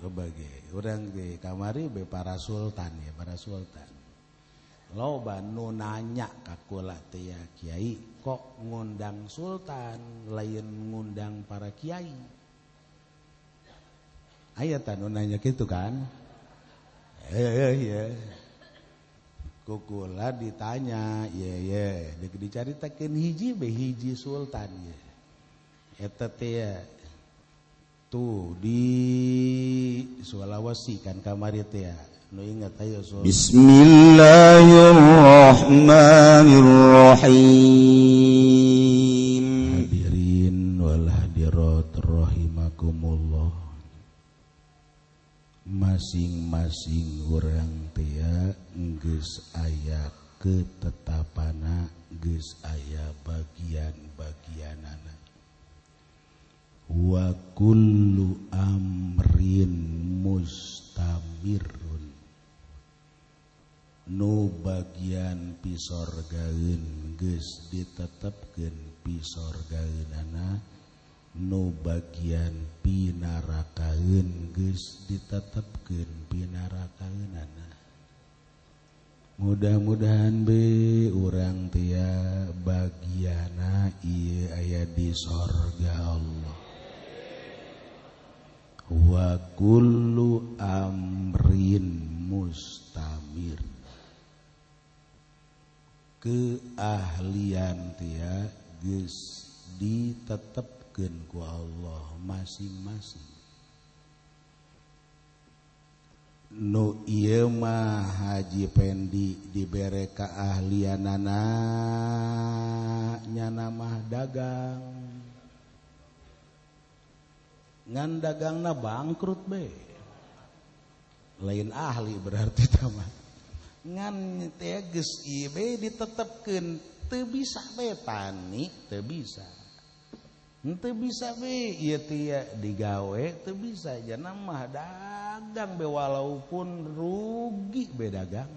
Loba ge urang ge kamari be para sultan ya, para sultan. Loba nu nanya ka kula teh ya, kiai kok ngundang sultan lain ngundang para kiai. Aya tah nu nanya kitu kan? Iya. Kukula ditanya, ye ye, dicaritakeun hiji be hiji sultan ye. Eta teh ya, tuh di Sulawesi kan kamari teh ya. Nu ingat ayo sultan. Bismillahirrahmanirrahim. Hadirin wal hadirat rahimakumullah. Masing-masing urang teh geus aya ketetapana, geus aya bagian-bagianana. Wa kullu amrin mustamirun. Nu bagian pisorgaeun geus ditetepkeun pisorgaeunana, nu bagian pinarakaeun geus ditetepkeun pinarakaeunana. Mudah-mudahan be urang teh bagiana ieu aya di sorga Allah. Wa kullu amrin mustamir. Keahlian teh geus ditetepkeun ku Allah masing-masing. Nu ieu mah Haji Pendi dibere keahlianana nyana mah dagang. Ngan dagangna bangkrut be. Lain ahli berarti tah mah. Ngan teh geus ieu be ditetepkeun teu bisa be tani teu bisa. Teu bisa be ieu teh digawe teu bisa jana mah dagang be walaupun rugi be dagang.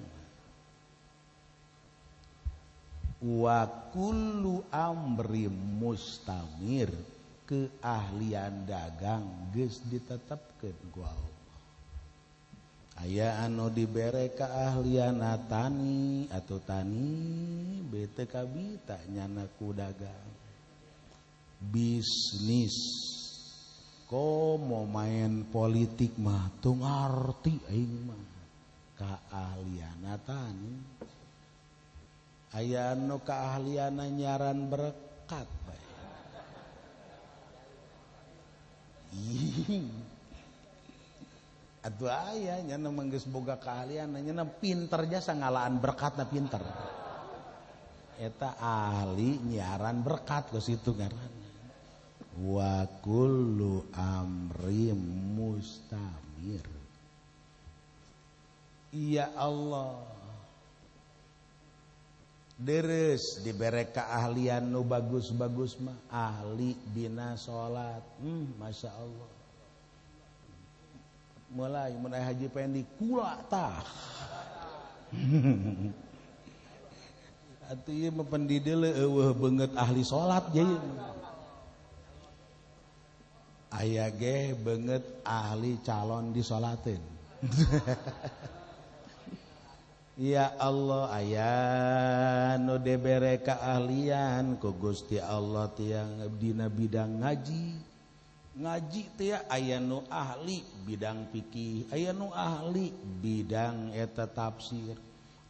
Wa kullu amri mustamir, keahlian dagang geus ditetepkeun ku Allah. Aya anu dibere keahlian tani atau tani be teu kabita nyana ku dagang. Bisnis komo main politik mah teu ngarti aing mah kaahlianna tani. Aya anu kaahlianna nyaran berkat bae. Atuh aya nya mah geus boga kaahlianna nya pinter jasa ngalaan berkatna pinter. Eta ahli nyaran berkat ke situ ngaranna. Wa kullu amri mustamir. Ya Allah. Deres dibere keahlian nu bagus-bagus mah ahli dina salat. Masya Allah. Mulai mun aya Haji Pendi kula tah. Atuh ieu mah pendideuleu eueuh beungeut ahli salat je. Aya ge beungeut ahli calon disolatin. Ya Allah aya nu dibere keahlian ku Gusti Allah tiang dina bidang ngaji. Ngaji teh aya nu ahli bidang fikih, aya nu ahli bidang eta tafsir,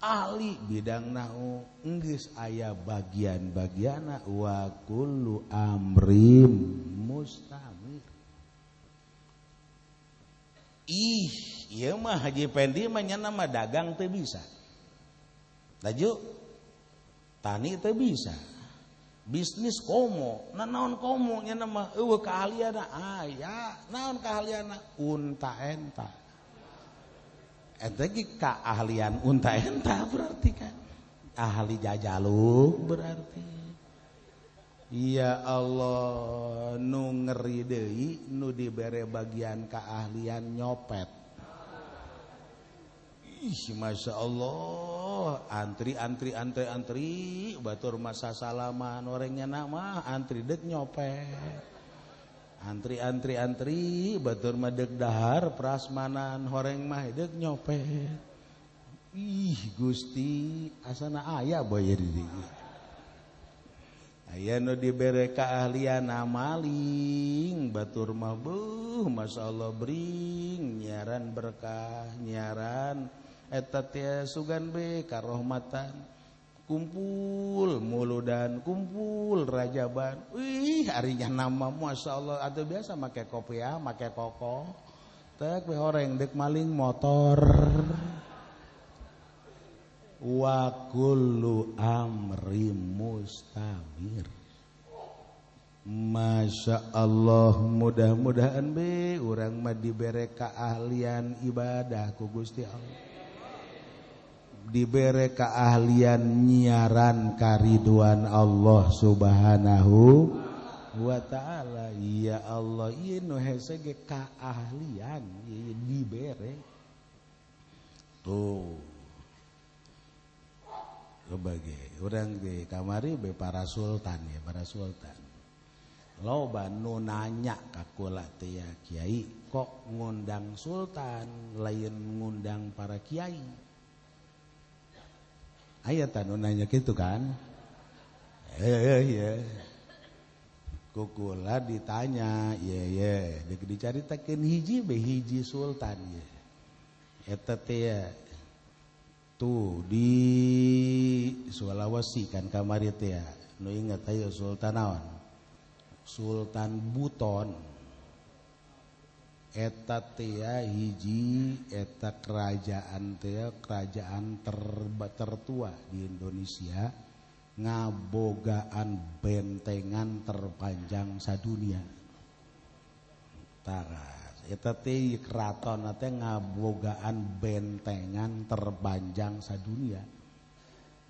ahli bidang nahwu, geus aya bagian-bagianna wa kullu amrin mustamir. Ih, ieu mah Haji Pendi mah nya mah dagang teu bisa. Laju tani teu bisa. Bisnis komo, naon komo nya mah eueuh kaahlianna aya, naon kaahlianna unta enta. Eta ge kaahlian unta enta berarti kan. Ahli jajaluk berarti. Ya Allah, nu ngeri deui nu dibere bagian keahlian nyopet. Ih, Masya Allah, antri antri antri antri batur masa salaman orangnya nama antri dek nyopet. Antri antri antri batur mah deuk dahar prasmanan horeng mah deuk nyopet. Ih Gusti asana aya bae di dieu. Aya nu dibere kaahlian maling batur mah beuh masyaallah bring nyiaran berkah nyiaran eta teh sugan be karohmatan. Kumpul muludan kumpul rajaban. Wih arinya nama masyaallah atuh biasa make kopiah make koko tek we horeng deuk maling motor. Wa kullu amri mustamir. Masya Allah mudah-mudahan be urang mah dibere kaahlian ibadah ku Gusti Allah. Dibere keahlian nyiaran kariduan Allah Subhanahu wa ta'ala. Ya Allah ieu nu hese ge kaahlian dibere. Tuh bagi urang di kamari be para sultan ya, para sultan. Loba nu nanya ka kula teh ya kiai kok ngundang sultan lain ngundang para kiai. Aya tah nu nanya kitu kan? Iya. Kukula ditanya, iya iya, deuk dicaritakeun hiji be hiji sultan ye. Eta teh ya tuh di Sulawesi kan kamari teh ya. Nu inget ayo sultan naon? Sultan Buton. Eta teh hiji eta kerajaan teh kerajaan tertua di Indonesia ngabogaan bentengan terpanjang sadunia. Tah eta teh keraton teh ngabogaan bentengan terpanjang sadunia.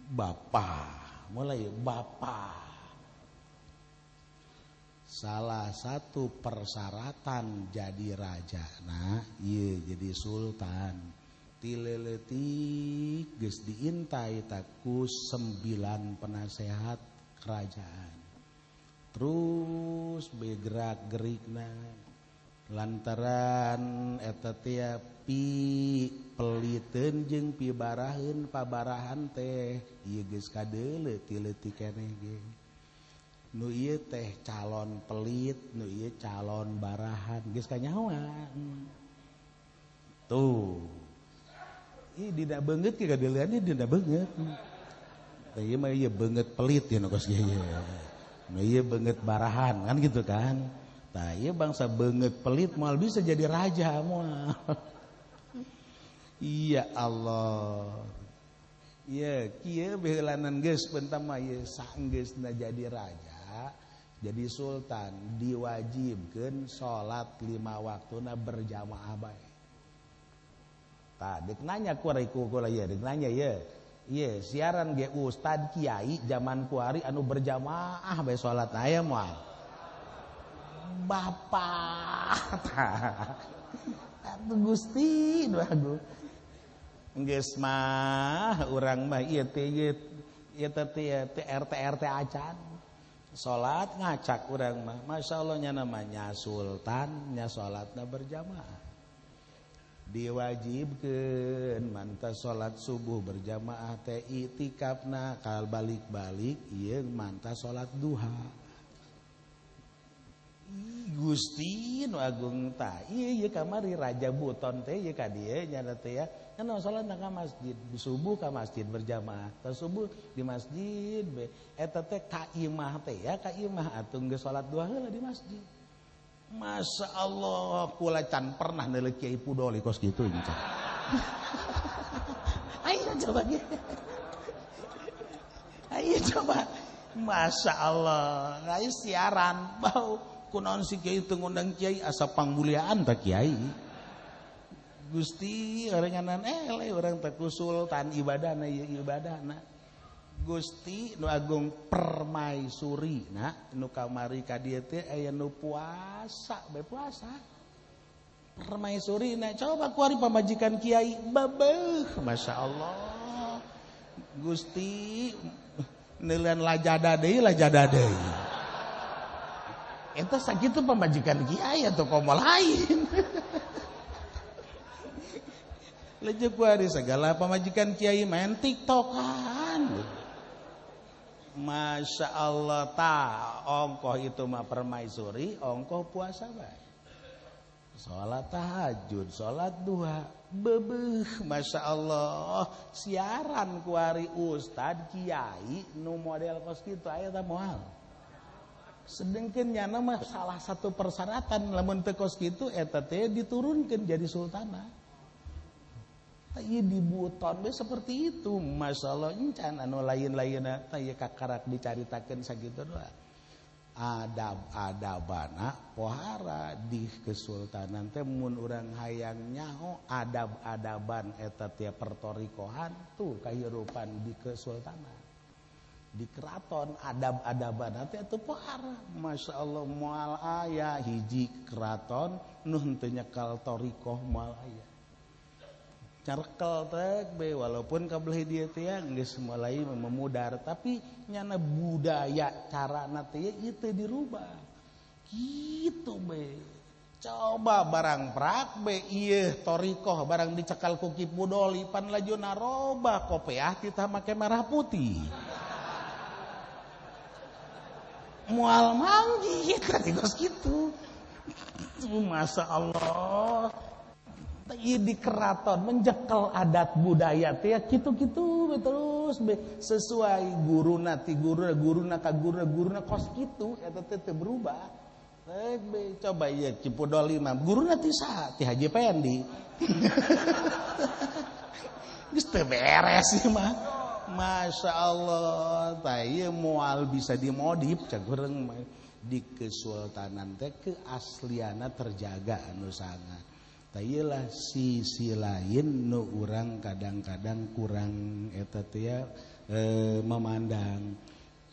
Bapak mulai bapak salah satu persyaratan jadi raja nah iya jadi sultan tileletik geus diintai taku 9 penasehat kerajaan terus begerak gerikna lantaran eta teh pi peliteun jeung pi baraheun pabarahan teh ieu geus kadeuleu tileutik keneh ge. Nu ieu teh calon pelit, nu ieu calon barahan, geus kanyahoan. Tuh. Ih dina beungeut ge kadeulean dina beungeut. Tah ieu mah ieu beungeut pelit ya nu kos ieu. Nu ieu beungeut barahan kan gitu kan. Tah ieu bangsa beungeut pelit moal bisa jadi raja moal. Ya Allah. Iya, kieu beheulanan geus pentam mah ieu saenggeusna jadi raja, jadi sultan diwajibkeun salat 5 waktuna berjamaah bae. Tah deuk nanya ku ari kula ieu, deuk nanya ieu. Ieu siaran ge ustad kiai zaman kuari anu berjamaah bae salat aya moal. Bapak tah. Atuh Gusti nu agung. Geus mah urang mah ieu teh ieu teh RT RT acan. Salat ngacak urang mah. Masyaallah nya namanya sultan nya salatna berjamaah. Diwajibkeun manta salat subuh berjamaah teh itikafna kal balik-balik ieu manta salat duha. Gusti nu agung tah ieu kamari Raja Buton teh ieu ka dieu nya teh ya. Kan salat ka masjid, subuh ka masjid berjamaah. Tah subuh di masjid be eta teh ka imah teh ya, ka imah atuh geus salat duha heula di masjid. Masya Allah kula can pernah neuleuk Kiai Pudoli kos kitu encan. Ayo coba ge. Ayo coba. Masya Allah, ayo siaran bau kunaon si kiai teu ngundang kiai asa pangmuliaan ta kiai. Gusti oranganan eleh urang teh ku sultan ibadahna ieu ibadahna. Gusti nu agung permaisuri na nu kamari ka dieu teh aya nu puasa bae puasa. Permaisuri na coba kuari pamajikan kiai babeuh Masya Allah. Gusti neuleun lajada deui lajada deui. Eta sakitu pamajikan kiai atau komo lain. Laju kuari segala pamajikan kiai main TikTokan. Masya Allah ta ongkoh itu mah permaisuri, ongkoh puasa bae. Salat tahajud, salat duha, bebeuh Masya Allah. Siaran kuari ustad kiai nu model kos kitu aya ta moal. Sedengkeun nyana mah salah satu persyaratan lamun teu kos kitu eta teh diturunkeun jadi sultana. Ieu di Buton we seperti itu. Masya Allah encan anu lain-lainna teh ieu kakarak dicaritakeun sakitu doa. Adab-adabana pohara di kesultanan teh mun urang hayang nyaho adab-adaban eta teh pertorikohan tuh kahirupan di kesultanan. Di keraton adab-adaban teh atuh pohara. Masya Allah moal aya hiji keraton nu henteu nyekal torikoh moal aya. Carkel teh be walaupun kabelah dieu teh geus mulai memudar tapi nyana budaya carana teh ieu teh dirubah. Kitu be. Coba barang prak be ieu torikoh barang dicekal ku Ki Pudoli pan laju narobah kopeah titah make merah putih. Mual manggih tadi kos kitu. Masya Allah. Ieu di keraton menjekel adat budaya teh kitu-kitu terus be sesuai guruna ti guruna guruna ka guruna guruna kos kitu eta teh teu berubah. Be coba ieu Ki Pudoli mah guruna ti saha? Ti Haji Pendi. Geus teu beres ieu mah. Masya Allah, tah ieu moal bisa dimodif cak urang di kesultanan teh keasliana terjaga anu sangat. Tah ieu lah sisi lain nu urang kadang-kadang kurang eta teh ya memandang.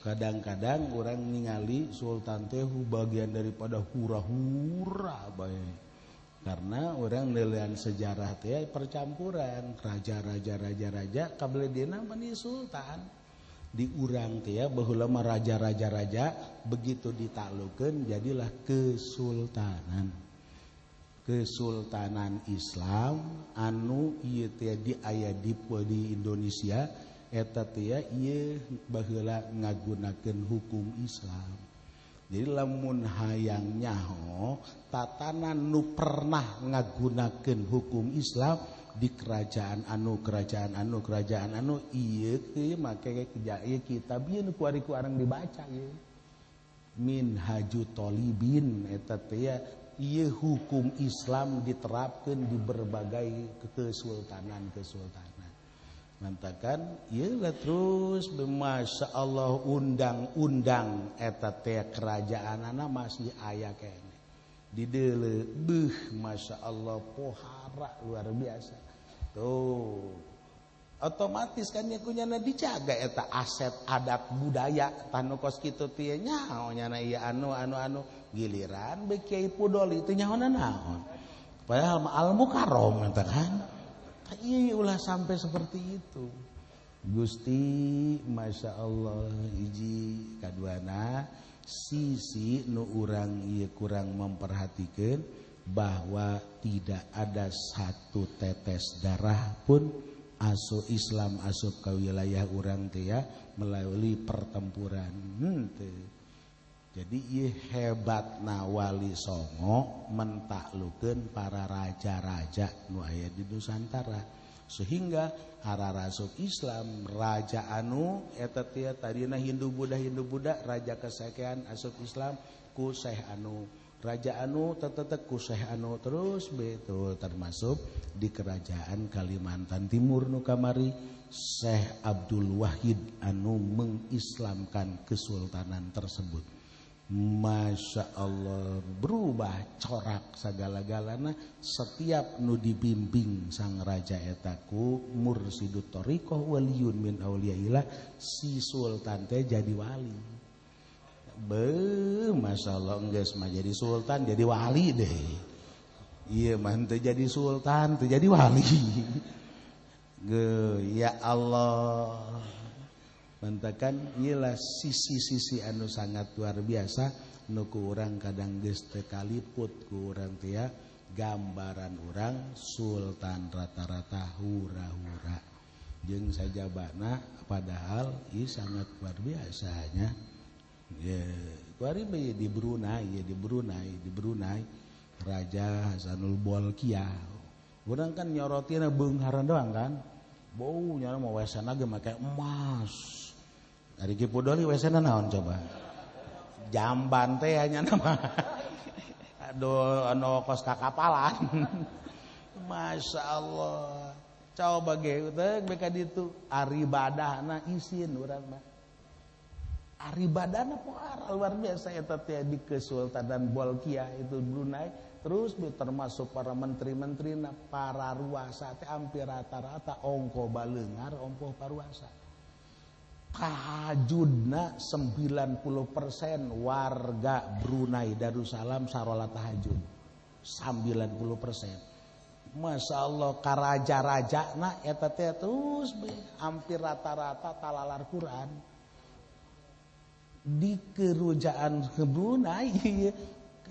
Kadang-kadang urang ningali sultan teh bagian daripada hura-hura bae. Karena orang nilaian sejarah teh percampuran raja-raja raja-raja kabeledena mani sultan di urang teh baheula mah raja-raja raja begitu ditaklukeun jadilah kesultanan. Kesultanan Islam anu ieu teh di aya di Indonesia eta teh ieu baheula ngagunakeun hukum Islam. Jadi lamun hayang nyaho tatanan nu pernah ngagunakeun hukum Islam di kerajaan anu kerajaan anu kerajaan anu ieu teh make ieu kitab ieu nu kuari ku arang dibaca ieu. Minhajut Thalibin eta teh ieu hukum Islam diterapkeun di berbagai kesultanan-kesultanan. Mantakan ieu lah terus Masya Allah undang-undang eta teh kerajaanana masih aya keneh. Di deuleu beuh Masya Allah pohara luar biasa. Tuh. Otomatis kan nya kunyana dijaga eta aset adat budaya tanu kos kitu teh nyaho nyana ieu anu anu anu giliran be Kiai Pudoli teh nyaho naon. Padahal al mukarrom eta kan. Iya ulah sampai seperti itu. Gusti Masya Allah hiji kaduana sisi nu urang ieu kurang memperhatikan bahwa tidak ada satu tetes darah pun asu Islam asup ka wilayah urang teh ya melalui pertempuran. Jadi ieu hebatna Wali Songo mentaklukeun para raja-raja nu aya di Nusantara sehingga ararasup Islam raja anu eta teh tadina Hindu Buddha raja kesekian asup Islam ku Syekh anu raja anu tetetek ku Syekh anu terus betul termasuk di kerajaan Kalimantan Timur nu kamari Syekh Abdul Wahid anu mengislamkan kesultanan tersebut. Masya Allah berubah corak segala-galana setiap nu dibimbing sang raja etaku mursidut thariqah waliyun min auliyaillah si sultan teh jadi wali. Be Masya Allah geus mah jadi sultan jadi wali deh. Ieu mah henteu jadi sultan teu jadi wali. Ge ya Allah. Mantakan ialah sisi-sisi anu sangat luar biasa Nu ku urang kadang geus teu kaliput ku urang teh ya, gambaran urang sultan rata-rata hura-hura jeung sajabana padahal ieu sangat luar biasanya. Ya, kuari bae di Brunei, ya di Brunei Raja Hasanul Bolkiah. Urang kan nyorotina beungharan doang kan. Bau nya mah wesana ge make emas. Ari Ki Pudoli wesana naon coba? Jamban teh nya nama. Aduh anu kos kakapalan. Masya Allah. Coba ge teh beka ditu ari badahna isin urang mah. Ari badahna poara luar biasa eta teh di Kesultanan Bolkiah itu Brunei. Terus termasuk para menteri-menteri para ruasa teh hampir rata-rata ongko baleungar ongko paruasa. Tahajudna 90% warga Brunei Darussalam sarolat tahajud. 90%. Masya Allah karaja-rajana eta teh terus hampir rata-rata talalar Quran. Di kerujaan Brunei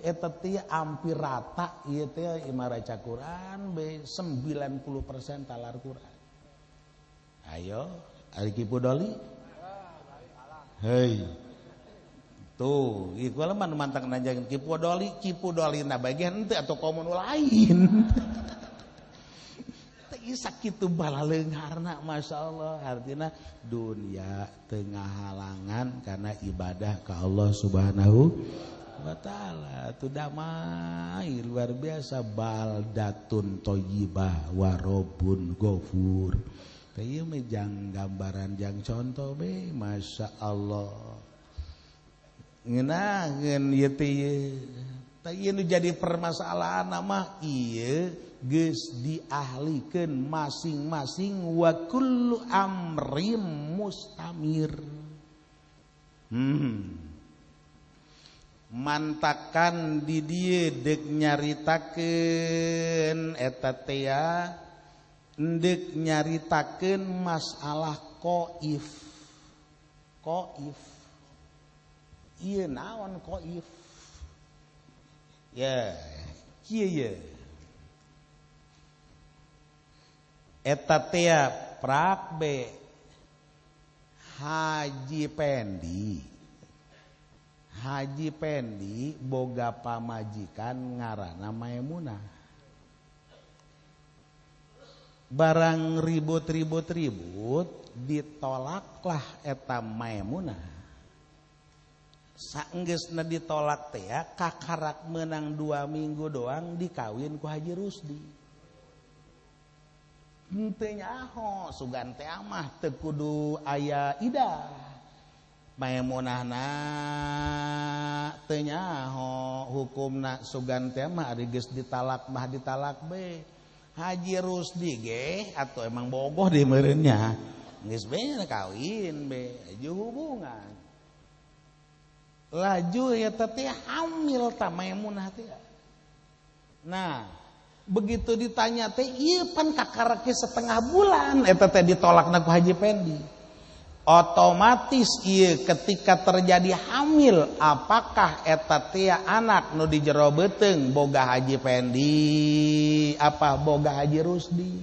eta teh hampir rata ieu teh imaraca Quran be 90% talar Quran. Ayo ari Ki Pudoli. Hei. Tuh, ieu mah nu mantang nanjakeun Ki Pudoli, Ki Pudoli na bagian henteu atuh komo nu lain. Teh sakitu balaleungharna masyaallah artina dunia tengah halangan karena ibadah ka Allah Subhanahu wa ta'ala. Itu damai luar biasa baldatun thayyibah wa rabbun ghafur. Teh ieu mah jang gambaran jang contoh be Masya Allah. Ngeunaheun ieu teh ieu. Teh ieu nu jadi permasalahan mah ieu geus diahlikeun masing-masing wa kullu amrim mustamir. Mantakan di dieu deuk nyaritakeun eta teh ya deuk nyaritakeun masalah qaif. Qaif ieu naon qaif? Ya, kieu ye. Eta teh prak be Haji Pendi. Haji Pendi boga pamajikan ngaranna Maimunah. Barang ribut-ribut-ribut ditolaklah eta Maimunah. Saenggeusna ditolak teh ya kakarak menang 2 minggu doang dikawin ku Haji Rusdi. Henteu nyaho sugan teh mah teu kudu aya idah. Maimunahna teu nyaho hukumna sugan teh mah ari geus ditalak mah ditalak be. Haji Rusdi ge atuh emang bogoh di meureunnya. Geus be kawin be aju hubungan. Laju eta teh hamil ta Maimunah teh. Nah, begitu ditanya teh ieu pan kakarek setengah bulan eta teh ditolakna ku Haji Pendi. Otomatis ieu ketika terjadi hamil apakah eta teh anak nu di jero beuteung boga Haji Pendi apa boga Haji Rusdi?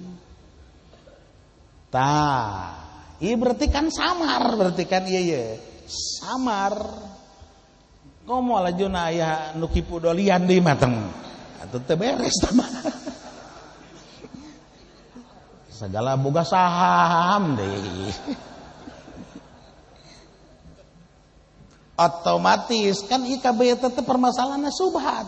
Tah, ieu berarti kan samar berarti kan ieu ye. Samar. Komo lajuna aya nu kipudolian deui mah teng. Atuh teu beres tah mah. Segala boga saham deui. Otomatis kan IKB tetep permasalahannya subhat.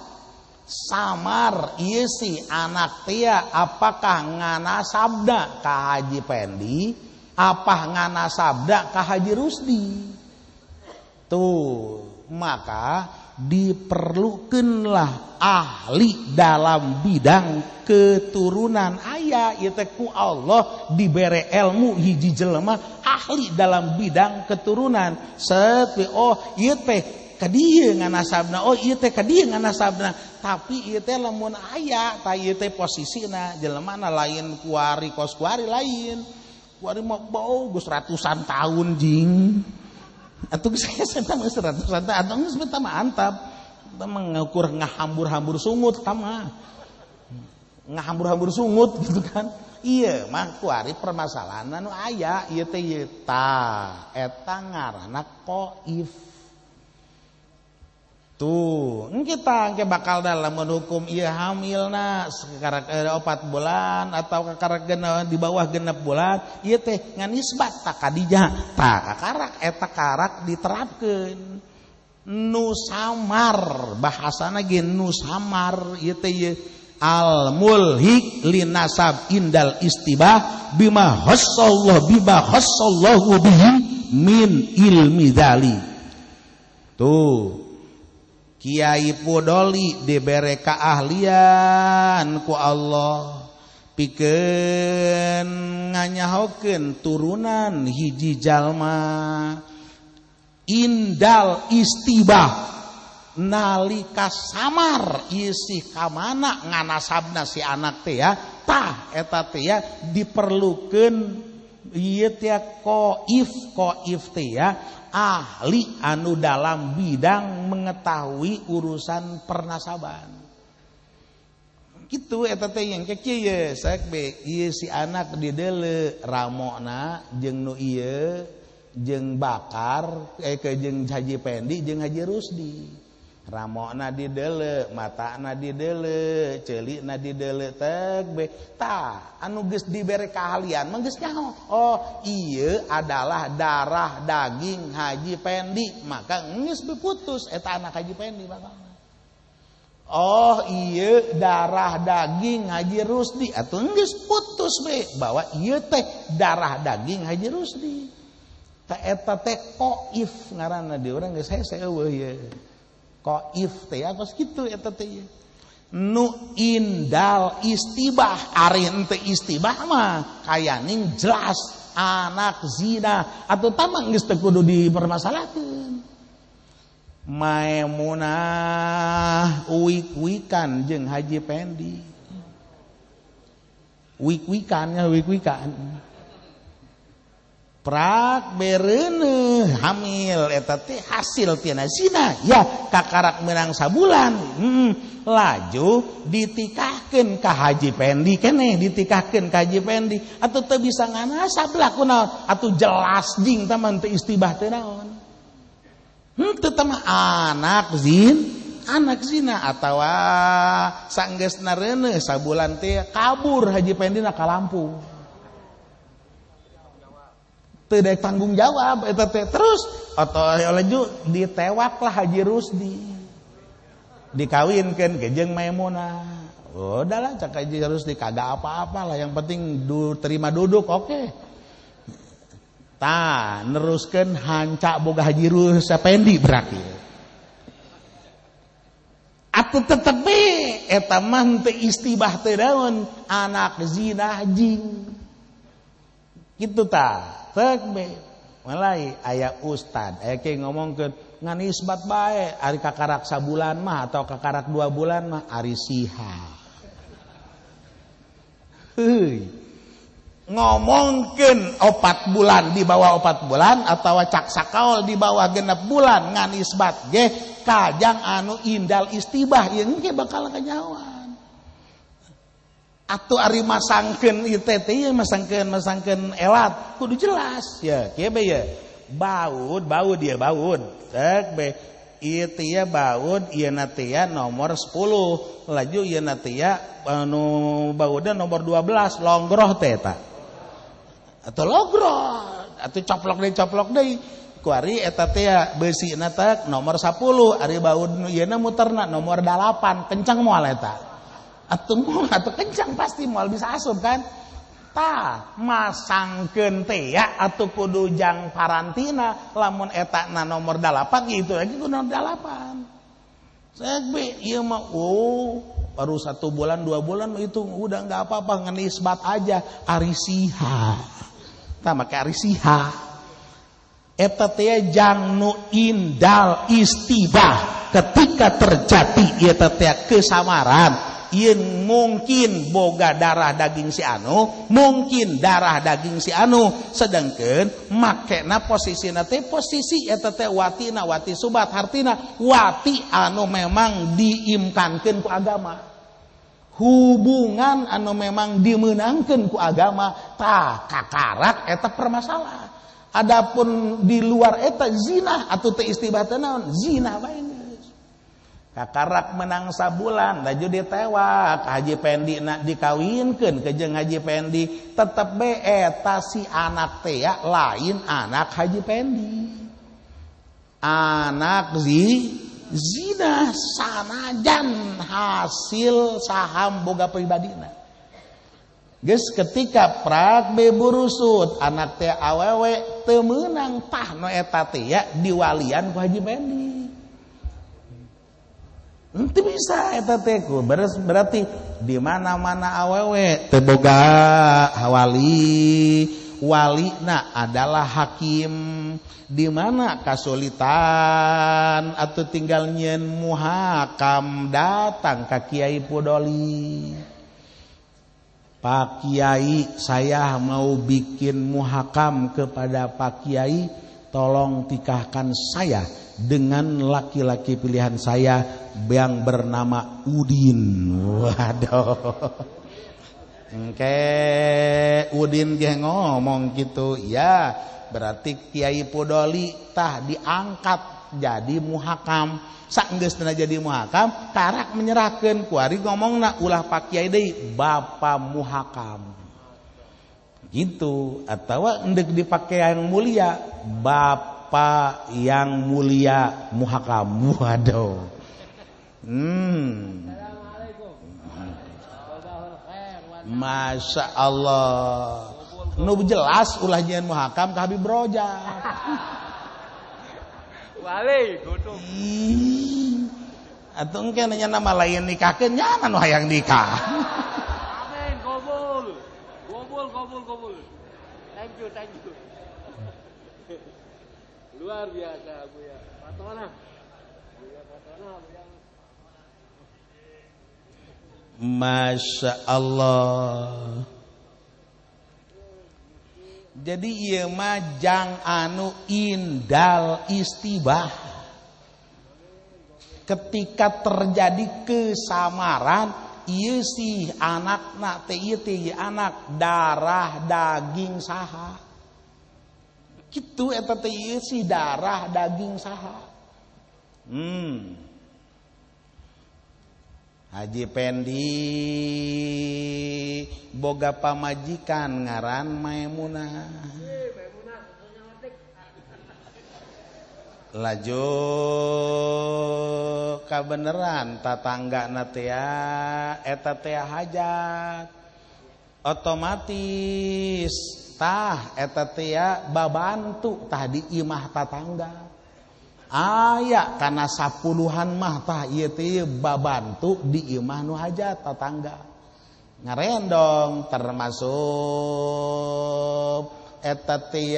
Samar ieu si anak tia apakah ngana sabda ka Haji Pendi apa ngana sabda ka Haji Rusdi. Tuh, maka diperlukanlah ahli dalam bidang keturunan aya ieu teh ku Allah dibere ilmu hiji jelema ahli dalam bidang keturunan. Set oh ieu teh ka dieu nganasabna, oh ieu teh ka dieu nganasabna, tapi ieu teh lamun aya tah ieu teh posisina jelemana lain kuari kos kuari lain. Kuari mah bau geus ratusan tahun jing. Atuh geus saya mah ratusan tahun atuh geus mah antap. Eta mah ngukur ngahambur-hambur sungut tama. Ngahambur-hambur sungut gitu kan. Iya mah kuari permasalahan anu aya ieu teh ieu tah eta ngaranna qaif. Tuh, kita engke bakal dalam hukum ieu hamilna sekarak 4 bulan atau kakarak genep di bawah 6 bulan ieu teh nganisbat ta Khadijah tah kakarak eta karak diterapkeun nu samar bahasana ge nu samar ieu teh ieu al mulhik linasab indal istibah bima khassallahu bima khassallahu bihi min ilmi dzali. Tuh Kiai Pudoli dibere keahlian ku Allah pikeun nganyahokeun turunan hiji jalma indal istibah nalika samar isi kamana nganasabna si anak teh ya tah eta teh ya diperlukeun ieu teh qaif qaif teh ya ahli anu dalam bidang mengetahui urusan pernasaban. Gitu eta teh yang kieu ye saek be ieu si anak dideuleu ramona jeung nu ieu jeung Bakar ke jeung Haji Pendi jeung Haji Rusdi. Ramona dideuleu, matana dideuleu, ceulikna dideuleu tek be tah anu geus dibere keahlian mah geus nyaho. Oh, ieu adalah darah daging Haji Pendi, maka geus diputus eta anak Haji Pendi bakalna. Oh, ieu darah daging Haji Rusdi atuh geus putus be bahwa ieu teh darah daging Haji Rusdi. Tah eta teh qaif ngaranna di urang geus hese eueuh ieu. Qaif teh kos kitu eta teh nu indal istibah ari henteu istibah mah kayaning jelas anak zina atuh tah geus teu kudu dipermasalahkeun. Maimunah uik-uikan jeung Haji Pendi. Uik-uikan nya uik-uikan. Prak bereuneuh hamil eta teh hasil tina zina ya kakarak menang sabulan laju ditikahkeun ka Haji Pendi keneh ditikahkeun ka Haji Pendi atuh teu bisa nganasab lah kunaon atuh jelas jing tah mah teu istibah teh naon henteu teh mah anak zina atawa sanggeusna reuneuh sabulan teh kabur Haji Pendi na ka Lampung tidak tanggung jawab eta teh terus atau laju ditewaklah Haji Rusdi dikawinkeun ke jeung Maimunah. Udahlah cak Haji Rusdi kagak apa-apa lah yang penting terima duduk oke. Okay. Tah neruskeun hanca boga Haji Rusdi Pendi berarti. Atuh tetep be eta mah teu istibah teu daun anak zina jing. Kitu tah. Tek be mulai aya ustad aya ke ngomongkeun ngan isbat bae ari kakarak sabulan mah atau kakarak 2 bulan mah ari siha. Heuy. Ngomongkeun 4 bulan di bawah 4 bulan atawa cak sakaol di bawah 6 bulan ngan isbat ge kajang anu indal istibah ieu engke bakal kanyahoan. Atuh ari masangkeun ieu teh teh masangkeun elat kudu jelas ya kieu be ya baud baud ya baud cek be ieu teh ya baud ieu na teh ya nomor 10 laju ieu na teh ya anu baudna nomor 12 longroh teh eta atuh logroh atuh coplok deui kuari eta teh ya beusina teh nomor 10 ari baud ieu na muterna nomor 8 kencang moal eta atuh kencang pasti moal bisa asup kan tah masangkeun teh ya atuh kudu jang parantina lamun eta na nomor 8 gitu lagi kudu nomor 8 saya be ieu mah oh baru 1 bulan 2 bulan itu udah enggak apa-apa ngenisbat aja ari siha tah make ari siha eta teh jang nu indal istibah ketika terjadi eta teh kesamaran yen mungkin boga darah daging si anu, mungkin darah daging si anu, sedangkan makena posisina teh posisi eta teh watina wati subat hartina wati anu memang diimkankeun ku agama. Hubungan anu memang dimenangkeun ku agama tah kakarak eta permasalah. Adapun di luar eta zina atau teh istibah teh naon? Zina bae. Kakarak menang sabulan laju ditewak Haji Pendi nak dikawinkeun ke jeung Haji Pendi tetep be eta si anak teh ya lain anak Haji Pendi anak zina sanajan hasil saham boga pribadina geus ketika prak be burusut anak teh awewe teu meunang tah nu eta teh ya diwalian ku Haji Pendi. Ente bisa eta teh ku berarti di mana-mana awewe teu boga wali, walina adalah hakim. Di mana kasulitan atau tinggal nyieun muhakam datang ka Kiai Pudoli. Pak Kiai, saya mau bikin muhakam kepada Pak Kiai, tolong tikahkan saya dengan laki-laki pilihan saya yang bernama Udin. Waduh. Engke Udin ge ngomong gitu, ya berarti Kiai Pudoli tah diangkat jadi muhakam. Saenggeusna jadi muhakam, karak menyerahkeun kuari ngomongna ulah Pak Kiai deui, Bapak muhakam. Gitu atawa endek dipake yang mulia, Bapak yang mulia muhakam. Waduh. Masya Allah. Nu jelas ulah nyeun muhakam ka Habib Roja. Wali godong. Atuh engke nanya nama lain nikahkeun nya nu hayang nikah. Amin, kabul. Kabul, kabul, kabul. Thank you, thank you. Luar biasa Buya Fatona. Buya Fatona, Buya. Masya Allah. Jadi ieu mah jang anu indal istibah. Ketika terjadi kesamaran, ieu sih anakna teh ieu teh anak darah daging saha. Kitu eta teh ieu sih darah daging saha. Haji Pendi boga pamajikan ngaran Maimunah. Laju kabeneran tatanggana teh eta teh hajat. Otomatis tah eta teh babantu tah di imah tatangga. Aya kana sapuluhan mah tah ieu teh babantu di imah nu hajat tatangga. Ngarendong termasuk eta teh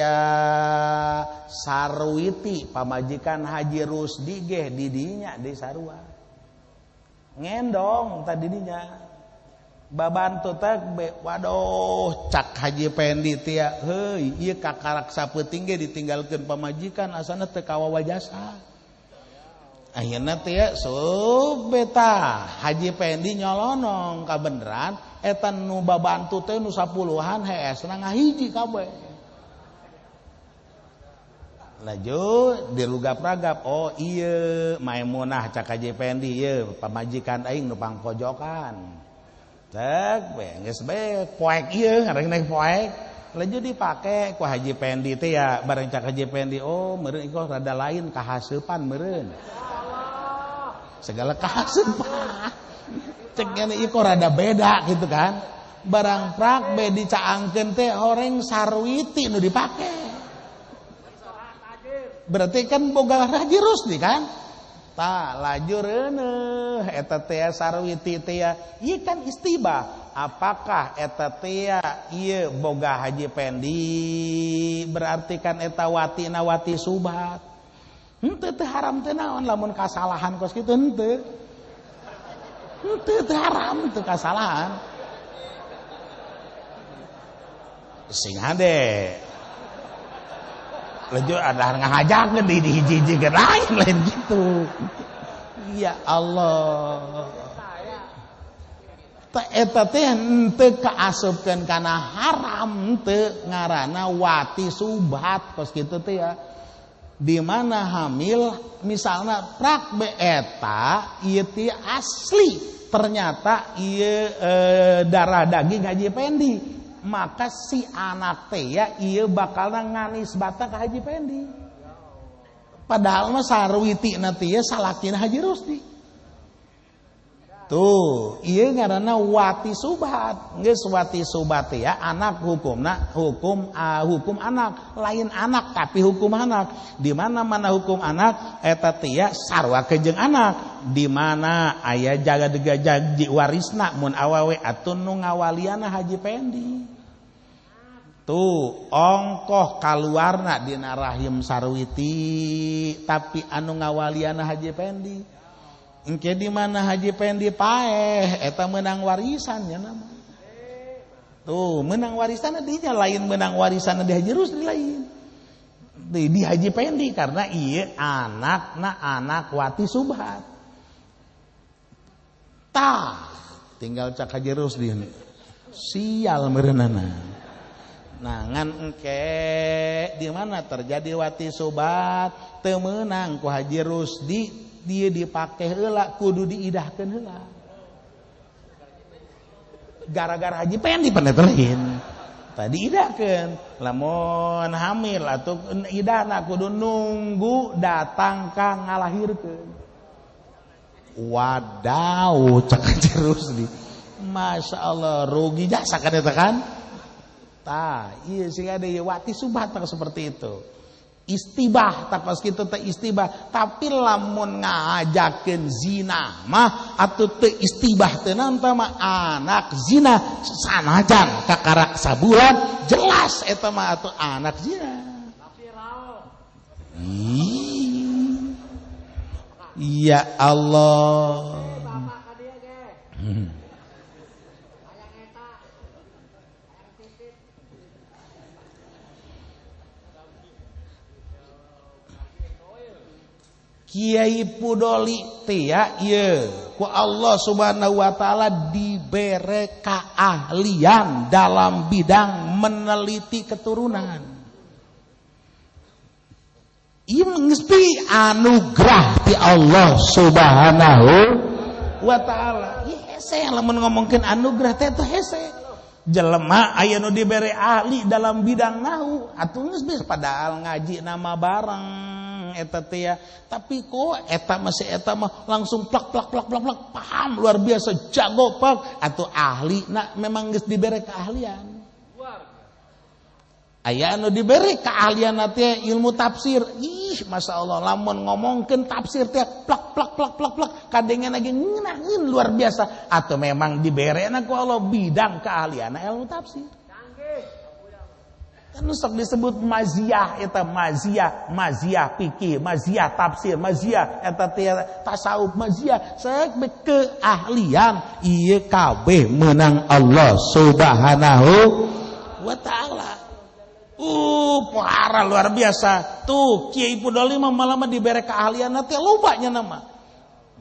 Sarwiti pamajikan Haji Rusdi geh di dinya di sarua. Ngendong tah di dinya. Babantu teh waduh cak Haji Pendi teh heuy ieu kakarak sapeuting ge ditinggalkeun pamajikan asana teu kawawajasa. Akhirna teh sobeta Haji Pendi nyolonong kabeneran eta nu babantu teh nu sapuluhan heesna ngahiji kabeh. Laju dirugap-ragap oh ieu Maimunah cak Haji Pendi ieu pamajikan aing nu pangpojokan. Cek be geus be poek ieu ngareng poek laju dipake ku Haji Pendi teh ya bareng cak Haji Pendi oh meureun ieu rada lain kahaseupan meureun segala kahaseupan cek ngene ieu rada beda gitu kan barang prak be dicaangkeun teh horeng Sarwiti nu dipake berarti kan boga Haji Rusdi kan tah laju reuneuh eta teh Sarwiti teh ieu kan istibah apakah eta teh ieu boga Haji Pendi berarti kan eta watina wati subat henteu teh haram teh naon lamun kasalahan kos kitu henteu. Henteu teu haram teu kasalahan. Sing hade. Lejo ada ngahajakeun di hiji-hijikeun lain gitu. Ya Allah. Teh eta teh henteu kaasupkeun kana haram teu ngaranna wati subhat kos kitu teh ya. Di mana hamil misalna prak be eta ieu teh asli ternyata ieu darah daging Haji Pendi, maka si anak teh ya ieu bakalna nganisbata ka Haji Pendi. Padahal mah sarwitina teh salakina Haji Rusdi. Tuh, ieu ngaranna wati subhat. Geus wati subhat ya anak hukumna hukum hukum anak, lain anak tapi hukum anak. Di mana-mana hukum anak eta teh ya sarua jeung anak. Di mana aya jaga degajaji warisna mun awewe atuh nu ngawaliana Haji Pendi. Tuh, ongkoh kaluarna dina rahim sarwiti tapi anu ngawaliana Haji Pendi. Engke di mana Haji Pendi paeh eta menang warisan ya nama. Tuh, menang warisan dinya lain menang warisan di Haji Rusdi lain. Di Haji Pendi karena ieu anakna anak wati subhat. Tah, tinggal cak Haji Rusdi. Sial meureunana. Nah, ngan engke di mana terjadi wati subhat teu meunang ku Haji Rusdi dia dipake heula kudu diidahkeun heula. Gara-gara Haji Pendi panetelin. Tadi idahkeun. Lamun hamil atau idahna kudu nunggu datang ka ngalahirkeun. Wadaw cak Haji Rusdi. Masya Allah rugi jasa kan eta kan? Tah, ieu sing ada ieu wati subhat seperti itu. Istibah tak pas kitu teh istibah, tapi lamun ngajakeun zina mah atuh teu istibah teu naon mah anak zina sanajan kakarak sabulan jelas eta mah atuh anak zina. Ya Allah. Kiai Pudoli teh ya ieu ku Allah Subhanahu wa taala dibere keahlian dalam bidang meneliti keturunan. Ieu geus anugerah ti Allah Subhanahu wa taala. Ieu hese lamun ngomongkeun anugerah teh teh hese. Jelema aya nu dibere ahli dalam bidang nahu atuh geus beres padahal ngaji nama bareng eta teh ya, tapi kok eta masih eta mah langsung plak plak plak plak plak paham luar biasa jago pak atau ahli nah memang geus dibere keahlian. Aya anu dibere keahlian teh ilmu tafsir. Ih masya Allah lamun ngomongkeun tafsir teh plak plak plak plak plak kadengan lagi ngeunaheun luar biasa atau memang diberena ku Allah bidang keahlian ilmu tafsir. Kan sok disebut maziah eta maziah, maziah fikih, maziah tafsir, maziah eta teh tasawuf, maziah saek keahlian ieu kabeh menang Allah Subhanahu wa taala. Parah luar biasa. Tuh Kiai Pudoli mah malah mah dibere keahlian teh loba nya nama.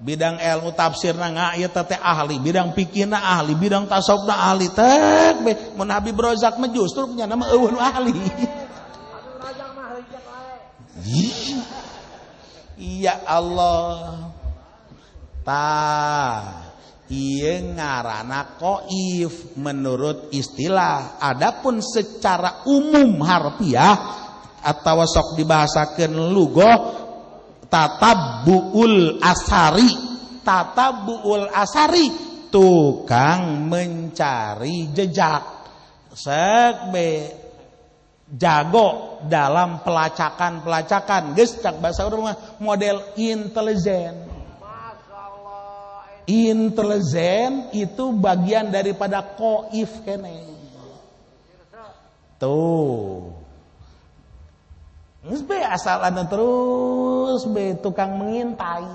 Bidang ilmu tafsirna nga ieu teh ahli, bidang fikihna ahli, bidang tasawufna ahli. Tek be mun Habib Rozak mah justru nya nama eueuh nu ahli. Ya Allah. Tah, ieu ngaranna qaif menurut istilah. Adapun secara umum harfiah atawa sok dibahasakeun lugoh tatabbuul asari, tatabbuul asari tukang mencari jejak. Sek be jago dalam pelacakan-pelacakan. Geus cak bahasa urang mah model intelijen. Intelijen itu bagian daripada qaif kene. Tuh. Geus be asal anu terus be tukang mengintai.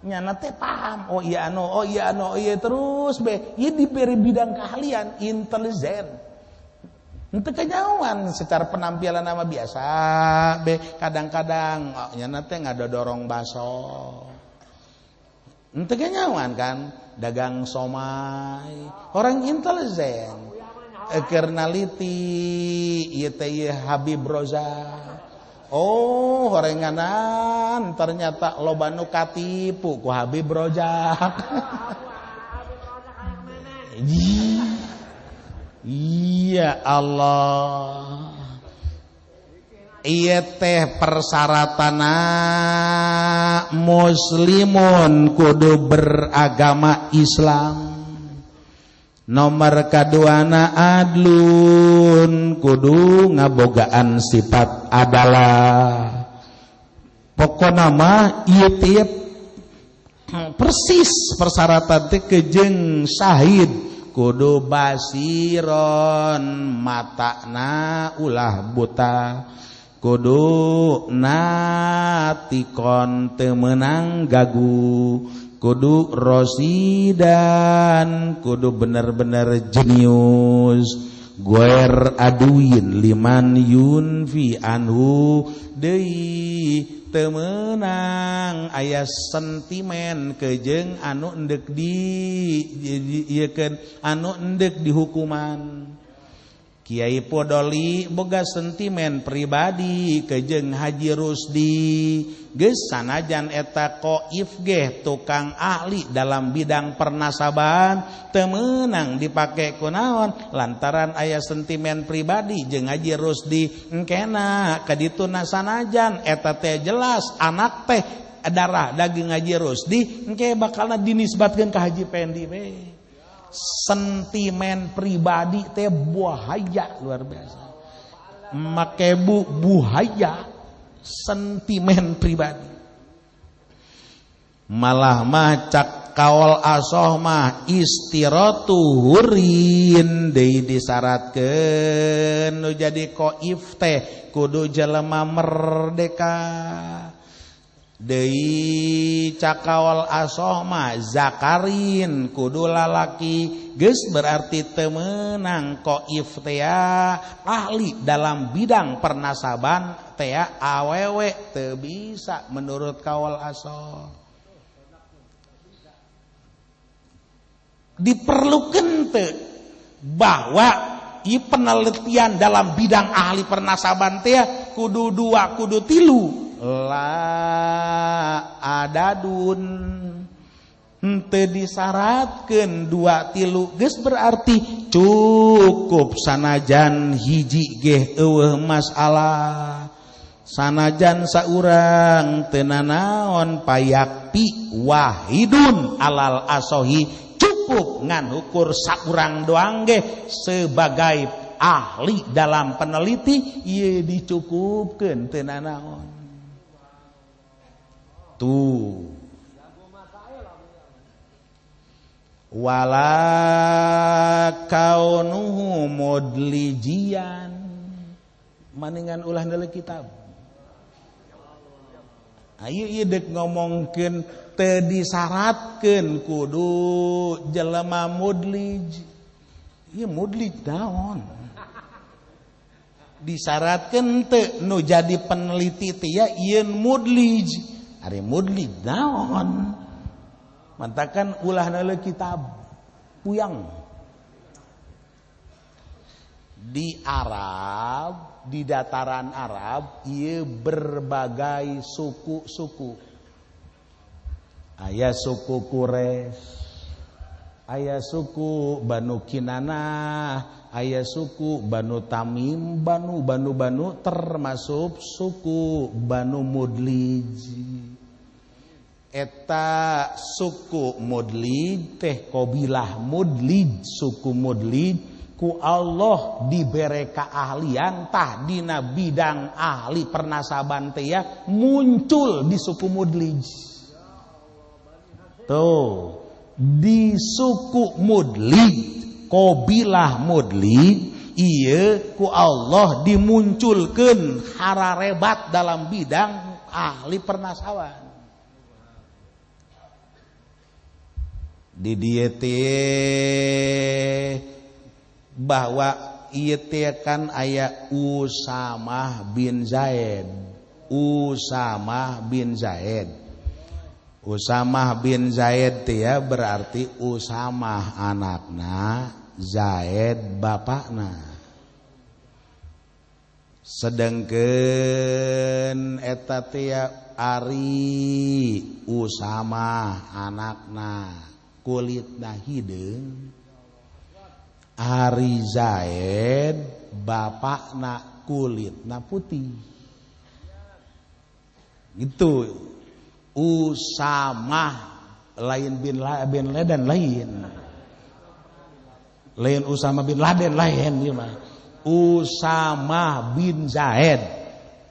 Nyana teh paham, oh iya anu, oh iya anu, oh iya terus be, ieu diberi bidang keahlian, intelijen. Henteu kanyahoan secara penampilan nama biasa be, kadang-kadang oh, nyana teh ngadodorong baso. Henteu kanyahoan kan, dagang somai, orang intelijen. Keur naliti ieu teh ieu Habib Roza. Oh, horenganan ternyata loba nu katipu ku Habib Rozak. Iya Allah. Ieu teh persyaratanna muslimun kudu beragama Islam. Nomor kaduana adlun kudu ngabogaan sifat adalah. Pokona mah ieu teh persis persyaratan teh kejeng syahid kudu basiron matana ulah buta, kudu natikon teu meunang gagu, kudu rosidan kudu bener-bener jenius, goer aduin liman yunfi anhu deui teu meunang aya sentimen kejeng anu endek di ieukeun anu endek dihukuman. Kiai Podoli boga sentimen pribadi kejeng Haji Rusdi geus sanajan eta koif geh tukang ahli dalam bidang pernasabahan teu meunang dipake kunaon lantaran aya sentimen pribadi jeung Haji Rusdi engkena kadituna sanajan eta teh jelas anak teh darah daging Haji Rusdi engke bakalna dinisbatkeun ka Haji Pendi we. Sentimen pribadi teh buahaya luar biasa. Make bu buhaya sentimen pribadi. Malah mah cak kaol asoh mah istiratu hurin deui disyaratkeun nu jadi koif teh kudu jelema merdeka. Deui cakawal asoh mah zakarin kudu lalaki geus berarti teu meunang koif teh ahli dalam bidang pernasaban teh awewe teu bisa menurut kawal asoh. Diperlukeun teu bahwa ieu penelitian dalam bidang ahli pernasaban teh kudu dua kudu tilu la adadun henteu disyaratkeun dua tilu geus berarti cukup sanajan hiji geh eueuh masalah sanajan saurang teu nanaon payakpi wahidun alal asohi cukup ngan ukur saurang doang geh sebagai ahli dalam peneliti ieu dicukupkeun teu nanaon. Tuh wala kaunuhu mudlijian maningan ulah neuleuh kitab. Ayo ieu deuk ngomongkeun teu disyaratkeun kudu jelema mudlij. Ieu mudlij naon? Disyaratkeun teu nu jadi peneliti teh ya ieu mudlij. Ari mudlij naon? Mantakan ulah neuleuh kitab puyang. Di Arab, di dataran Arab ieu berbagai suku-suku. Aya suku Quraisy, aya suku Banu Kinanah, aya suku Banu Tamim, Banu Banu Banu termasuk suku Banu Mudlij. Eta suku Mudlij teh qabilah Mudlij, suku Mudlij ku Allah dibere keahlian tah dina bidang ahli pernasaban teh ya muncul di suku Mudlij. Tuh, di suku Mudlij, qabilah Mudlij ieu ku Allah dimunculkeun hararebat dalam bidang ahli pernasaban. Di dieu teh bahwa ieu teh kan aya Usamah bin Zaid. Usamah bin Zaid. Usamah bin Zaid teh ya berarti Usamah anakna, Zaid bapakna. Sedengkeun eta teh ya ari Usamah anakna kulitna hideung, ari Zaid bapakna kulitna putih. Itu Usamah lain bin Laden lain. Lain Usama bin Laden lain ieu mah. Usamah bin Zaid.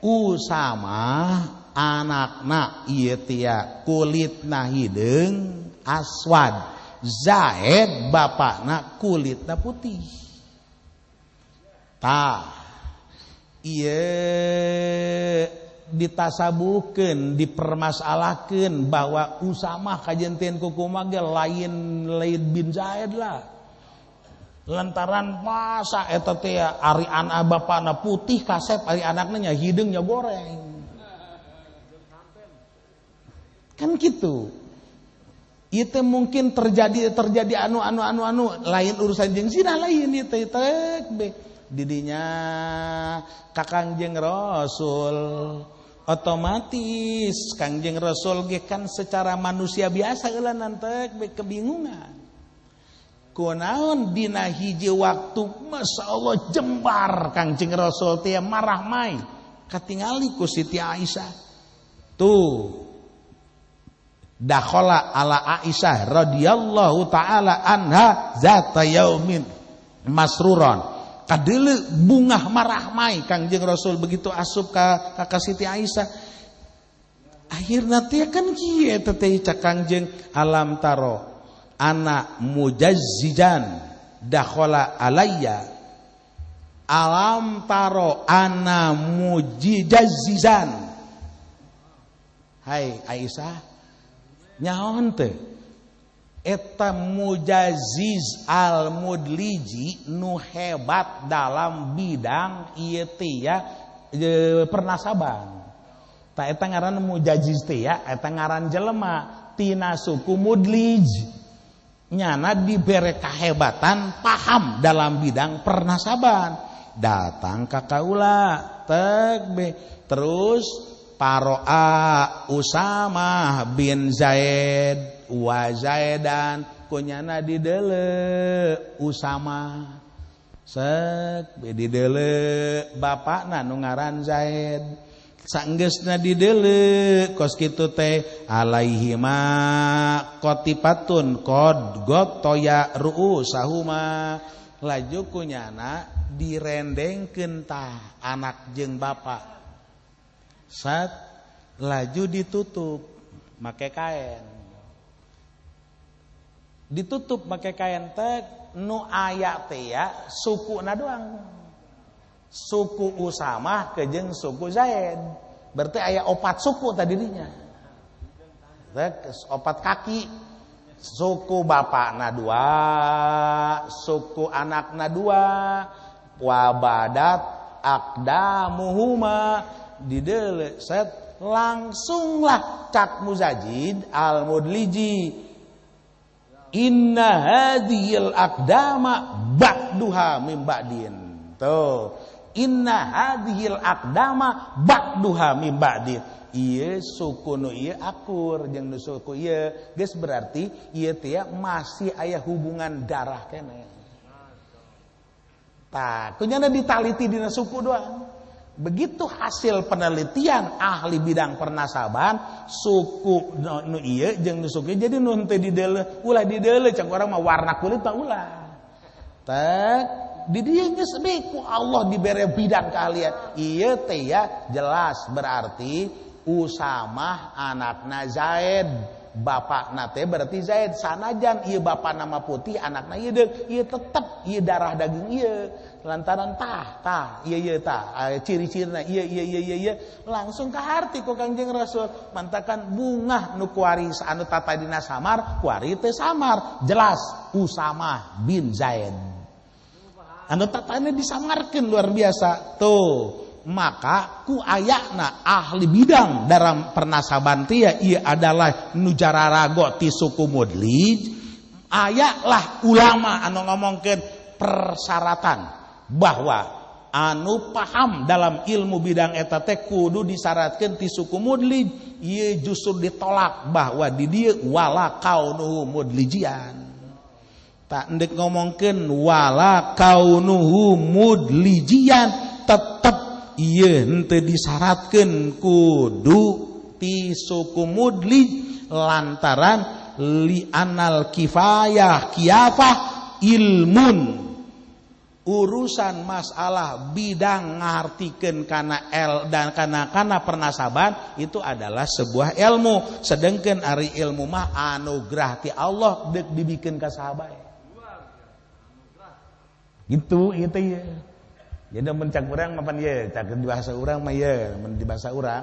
Usamah anakna ieu teh kulitna hideung aswad, Zaid bapakna kulitna putih. Tah ieu ditasabuhkeun, dipermasalahkeun bahwa Usamah kajenteun kukumaha ge lain bin Zaid lah. Lantaran masa eta teh ari anak bapakna putih kasep, ari anakna nya hideung nya goreng. Kan gitu. Itu mungkin terjadi anu lain urusan jeung zina lain ieu teh be didinya Kangjeng Rasul otomatis Kangjeng Rasul ge kan secara manusia biasa eulanan teh be kebingungan. Kunaon dina hiji waktu masyaallah jembar Kangjeng Rasul teh marah mai katingali ku Siti Aisyah. Tuh dakhala ala Aisyah radhiyallahu taala anha zata yaumin masruron. Kadeuleu bungah marah mai Kangjeng Rasul begitu asup ka Siti Aisyah. Akhirna teh kan kieu teh cak Kangjeng alam taro ana mujazzijan dakhala alayya, alam taro ana mujazzizan. Hai Aisyah, nyaon teh eta mujaziz al mudliji nu hebat dalam bidang ieu teh ya pernasaban. Ta eta ngaran mujaziz teh ya, eta ngaran jelema tina suku mudlij. Nyana dibere kahebatan paham dalam bidang pernasaban. Datang ka kaula tek be terus paroa Usamah bin Zaid wa Zaidan kunyana didele Usama sek didele bapakna nu ngaran Zaid sanggeusna didele kos kitu teh alaihima qatipatun qad gotoya ru'usahuma laju kunyana direndengkeun tah anak jeung bapak sat laju ditutup make kain. Ditutup make kain teh nu aya teh ya sukuna doang. Suku Usamah kejeng suku Zaid. Berarti aya opat suku tadi dinya. Opat kaki. Suku bapakna dua, suku anakna dua. Wabadat akdamuhuma didele set langsunglah cak muzajid al mudliji inna hadhil aqdama ba'duha min ba'din. Tuh inna hadhil aqdama ba'duha min ba'din. Ieu suku nu ieu akur jeung nu suku ieu geus berarti ieu teh masih aya hubungan darah keneh. Tah kunyana ditaliti dina suku doang. Begitu hasil penelitian ahli bidang pernasaban suku nu ieu jeung nu suku ieu jadi nu henteu dideuleu ulah dideuleu cek urang mah warna kulit mah ulah. Tek di dieu geus be ku Allah dibere bidang keahlian. Ieu teh ya jelas berarti Usamah anakna Zaid, Bapakna teh berarti Zaid sanajan ieu bapak nama putih anakna ieu deuk ieu tetep ieu darah daging ieu lantaran tah tah ieu ieu tah ciri-cirina ieu ieu ieu ieu ieu langsung kaharti ku Kangjeng Rasul mantakan bungah nu kuari anu tatadina samar kuari teu samar jelas Usama bin Zaid anu tatadina disamarkeun luar biasa tuh. Maka ku ayakna ahli bidang dalam pernasaban teh ieu adalah nu jararago ti suku Mudlij ayaklah ulama anu ngomongkeun persyaratan bahwa anu paham dalam ilmu bidang eta teh kudu disyaratkeun ti suku Mudlij ieu justru ditolak bahwa di dieu wala kaunuhu mudlijian tak endek ngomongkeun wala kaunuhu mudlijian tetep ieu henteu disyaratkeun kudu ti suku Mudlij lantaran li anal kifayah kiafah ilmun urusan masalah bidang ngartikeun kana el dan kana pernasaban itu adalah sebuah ilmu sedengkeun ari ilmu mah anugerah ti Allah deuk dibikeun ka saha bae gitu ieu teh ieu. Jadi mun cak urang mapan ye, cak di bahasa urang mah ye, mun di bahasa urang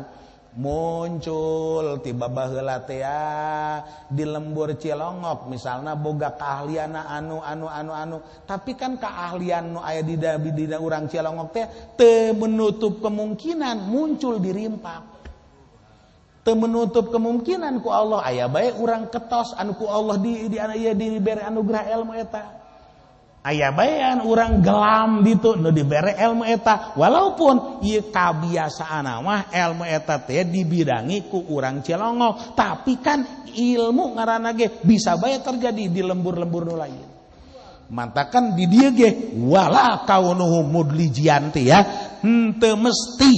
muncul tiba baheula teh di lembur Cilongok misalna boga keahlianna anu anu anu anu, tapi kan keahlian nu aya di dina urang Cilongok teh teu menutup kemungkinan muncul di Rimpak. Teu menutup kemungkinan ku Allah aya bae urang ketos anu ku Allah di ieu dibere anugerah ilmu eta. Aya baean urang gelam ditu nu dibere ilmu eta walaupun ieu kabiasaan mah ilmu eta teh dibidangi ku urang Cilongok tapi kan ilmu ngaranna ge bisa bae terjadi di lembur-lembur nu lain mantakan di dieu ge wala kaunuhu mudlijian teh ya henteu mesti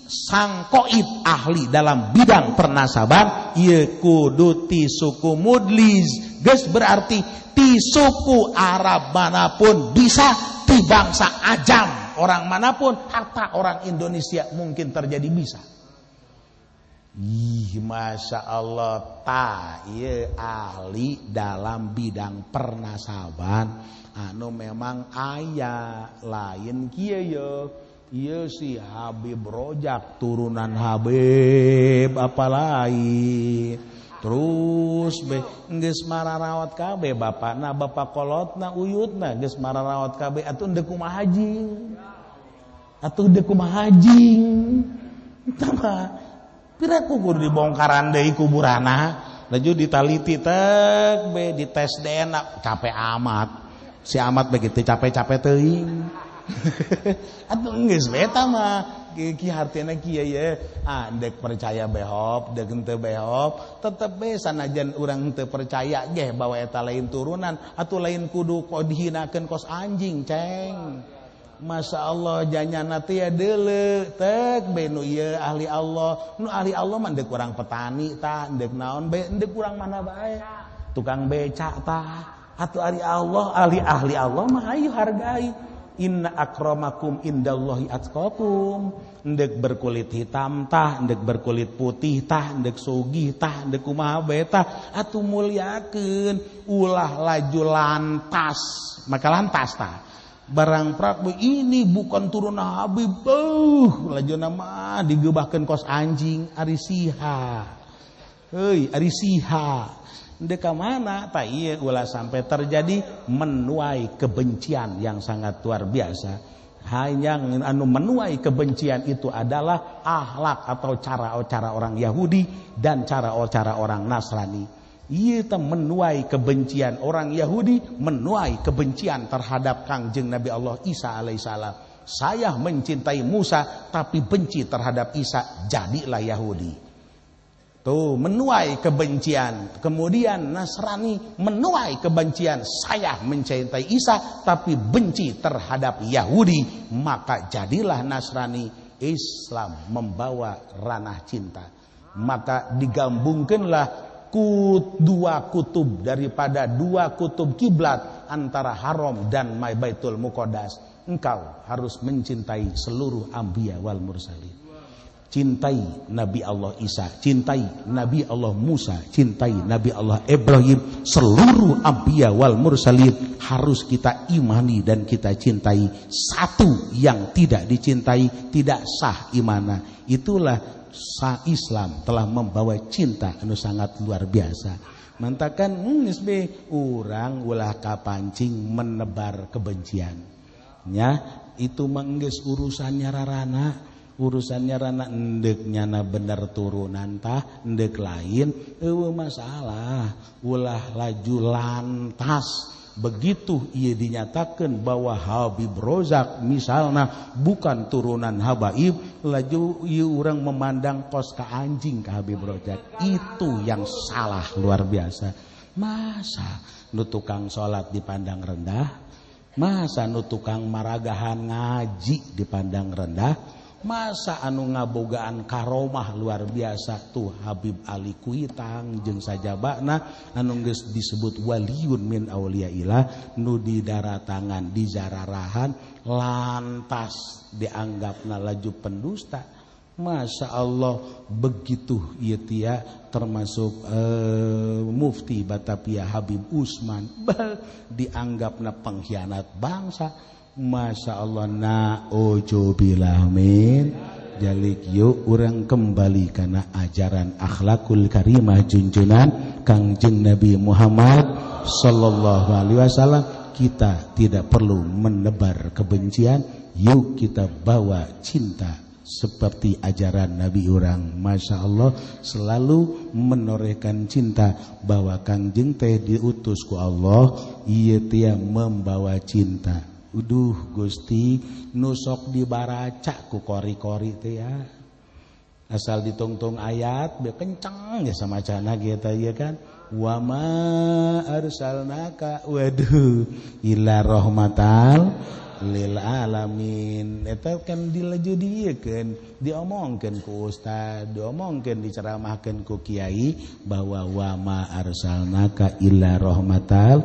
sangkoit ahli dalam bidang pernasaban ieu kudu ti suku Mudlij geus berarti ti suku Arab manapun bisa, ti bangsa Ajam orang manapun, hatta orang Indonesia mungkin terjadi bisa. Ih, masya Allah, ta ieu ahli dalam bidang pernasaban anu memang aya lain kieu ye. Ieu si Habib Rojak turunan Habib apa lain. Terus be geus mararawat kabeh bapakna bapak kolotna uyutna geus mararawat kabeh atuh deuk kumaha jing atuh deuk kumaha jing eta mah pira kudu dibongkaran deui kuburana laju ditaliti tek be dites DNA capek amat si amat begitu capek-capek teuing atuh geus be eta mah ki hartina kieu ye ah dek percaya behop dek henteu behop tetep be sanajan urang henteu percaya geh bahwa eta lain turunan atuh lain kudu kok dihinakeun kos anjing ceng Masya Allah janyana teh deuleu tek be nu ieu ahli Allah nu ahli Allah mah deuk urang petani tah deuk naon be deuk urang mana bae tukang becak tah atuh ahli Allah ahli Allah mah ayo hargai Inna akramakum indallahi atqakum. Endek berkulit hitam tah, endek berkulit putih tah, endek sugih tah, endek kumaha bae tah, atuh mulyakeun ulah laju lantas. Maka lantas tah. Barang prak ini bukan turun Habib. Laju nama digebahkeun kos anjing ari siha. Heuy, ari siha. Deka mana tak iya ulah sampai terjadi menuai kebencian yang sangat luar biasa. Hanya anu menuai kebencian itu adalah akhlak atau cara-cara orang Yahudi dan cara-cara orang Nasrani. Iya menuai kebencian orang Yahudi, menuai kebencian terhadap Kangjeng Nabi Allah Isa alaihissalam. Saya mencintai Musa tapi benci terhadap Isa, jadilah Yahudi. Tuh menuai kebencian. Kemudian Nasrani menuai kebencian. Saya mencintai Isa tapi benci terhadap Yahudi, maka jadilah Nasrani. Islam membawa ranah cinta. Maka digabungkanlah dua kutub daripada dua kutub kiblat antara Haram dan Baitul Muqaddas. Engkau harus mencintai seluruh anbiya wal mursalin. Cintai Nabi Allah Isa, cintai Nabi Allah Musa, cintai Nabi Allah Ibrahim. Seluruh anbiya wal mursalin harus kita imani dan kita cintai. Satu yang tidak dicintai tidak sah imana. Itulah sah Islam telah membawa cinta anu sangat luar biasa. Mantakan nisbe urang ulah kapancing menebar kebencian. Nya itu menggeus urusannya rarana. Urusannya rana endek nyana bener turunan tah endek lain eueuh masalah ulah laju lantas begitu ieu dinyatakan bahwa Habib Rozak misalna bukan turunan habaib laju ieu urang memandang kos ka anjing ka Habib Rozak. Itu yang salah luar biasa. Masa nu tukang salat dipandang rendah, masa nu tukang maragahan ngaji dipandang rendah, masa anu ngabogaan karomah luar biasa tuh Habib Ali Kuitang jeung sajabana anu geus disebut waliun min auliyaillah nu didaratangan dijararahan lantas dianggapna laju pendusta. Masya Allah begitu ieu tia termasuk Mufti Batavia Habib Usman dianggapna pengkhianat bangsa. Masya Allah na'udzubillah min jalik. Yuk urang kembali karena ajaran akhlakul karimah junjunan Kangjeng Nabi Muhammad sallallahu alaihi wasallam. Kita tidak perlu menebar kebencian, yuk kita bawa cinta seperti ajaran Nabi urang. Masya Allah selalu menorehkan cinta bahwa Kangjeng teh diutus ku Allah ieu teh membawa cinta. Uduh Gusti nusok dibaraca ku kori-kori teh ya. Asal ditungtung ayat be kenceng ya sama cana gitu ya kan. Wa ma arsalnaka waduh illa rahmatal lil alamin. Eta kan dilaju dieukeun, diomongkeun ku ustad, diomongkeun diceramahkeun ku kiai bahwa wa ma arsalnaka illa rahmatal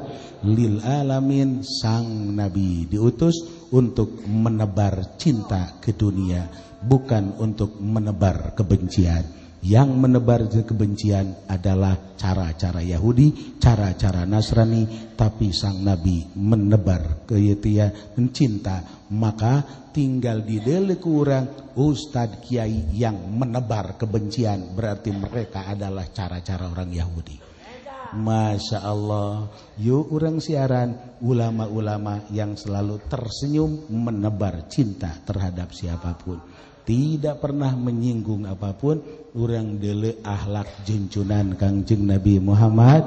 lil alamin. Sang nabi diutus untuk menebar cinta ke dunia, bukan untuk menebar kebencian. Yang menebar kebencian adalah cara-cara Yahudi, cara-cara Nasrani, tapi sang nabi menebar keyetia mencinta. Maka tinggal di deuleu urang ustad kiai yang menebar kebencian, berarti mereka adalah cara-cara orang Yahudi. Masya Allah, yuk urang siaran ulama-ulama yang selalu tersenyum menebar cinta terhadap siapapun, tidak pernah menyinggung apapun. Urang deuleu akhlak junjunan Kangjeng Nabi Muhammad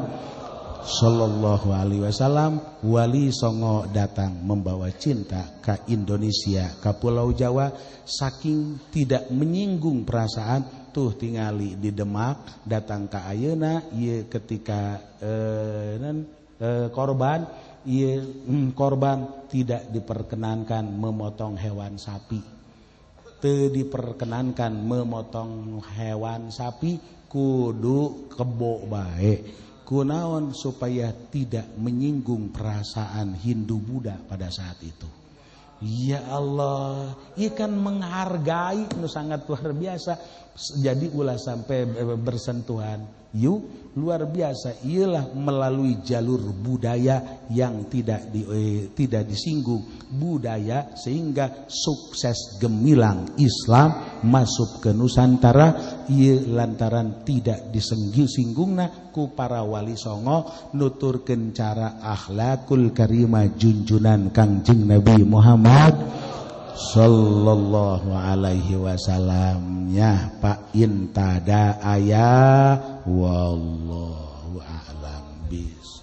sallallahu alaihi wasallam. Wali Songo datang membawa cinta ke Indonesia, ke Pulau Jawa, saking tidak menyinggung perasaan tuh tingali di Demak datang ke ayeuna ieu ketika korban ieu korban tidak diperkenankan memotong hewan sapi. Teu diperkenankan memotong hewan sapi, kudu kebo bae. Kunaon supaya tidak menyinggung perasaan Hindu Buddha pada saat itu. Ya Allah, ieu kan menghargai nu sangat luar biasa. Jadi ulah sampai bersentuhan. Yuk luar biasa, ialah melalui jalur budaya yang tidak disinggung budaya sehingga sukses gemilang Islam masuk ke Nusantara. Ieu lantaran tidak disinggunggungna ku para wali songo nuturkeun cara akhlakul karimah junjunan Kangjeng Nabi Muhammad sallallahu alaihi wasallam. Ya Pak intada ayah wallahu a'lam bis.